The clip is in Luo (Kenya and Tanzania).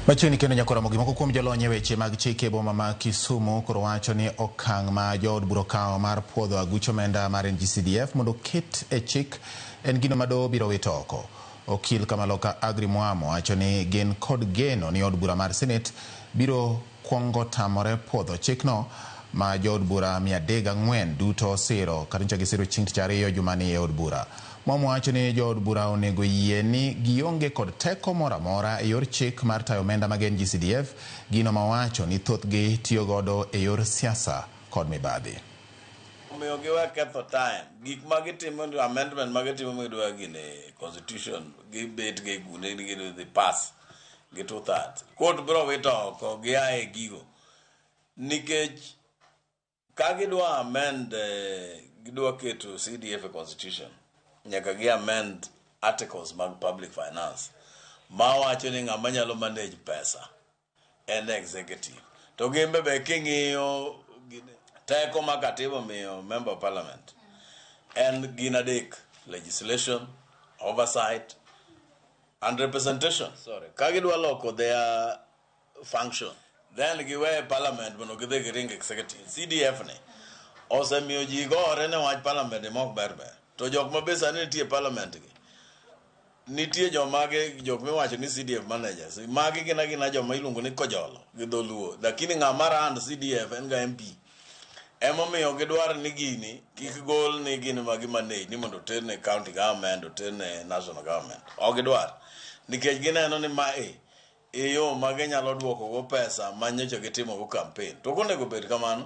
Machiegni kendo nyakoromo gimoko kuom jolony e weche mag chike e boma ma Kisumu koro wacho ni okang' ma jood bura okawo mar puodho aguch omenda mar NGCDF mondo oket e chik en gino ma doho biro wito oko. Okil Kamaloka Agri Mwamo wacho ni gin kod geno ni od bura mar Senate biro kwongo tamore puodho chikno ma jood bura 304 duto osiro kata nyocha gisiro chieng' tich ariyo jumani e od bura. Mwamo wacho ni jood bura onego yie ni gionge kod teko moro amora e yor chik mar tayo omenda mag NGCDF, gino ma owacho ni thothgi tiyo godo e yor siasa kod mibadhi. Omiyo giwe ketho time. Gik ma gitimo amendment ma gitimo ma gidwa gine constitution gibet gi gune ni gidhi pass gi 2/3. Court biro wito oko gia e gigo. Nikech ka gidwa amend gidwa keto CDF e constitution nyaka gi amend articles mag public finance ma wacho ni ng'ama nyalo manage pesa en executive to gin be king'iyo teko ma katiba omiyo member of parliament en gin adek: legislation, oversight and representation. Sorry, ka gidwa loko their function then giwe parliament mondo gidhi giring executive. CDF ni osemiyo ji gore ne wach parliament ni mok ber ber to jok ma be sani nitie parliament gi nitie jomage jok miwacho ni CDF managers magi gin agina joma iluongo ni kojolo gi dholuo, lakini ng'ama rand CDF en ga MP. Emomiyo gidwar ni gini kik gol ni gin ma gi manage ni mondo oter ne county government, oter ne national government. Ok gidwar nikech gineno ni mae e yo ma ginyalo duoko go pesa ma nyocha gitimo go campaign to ok onego bed kamano.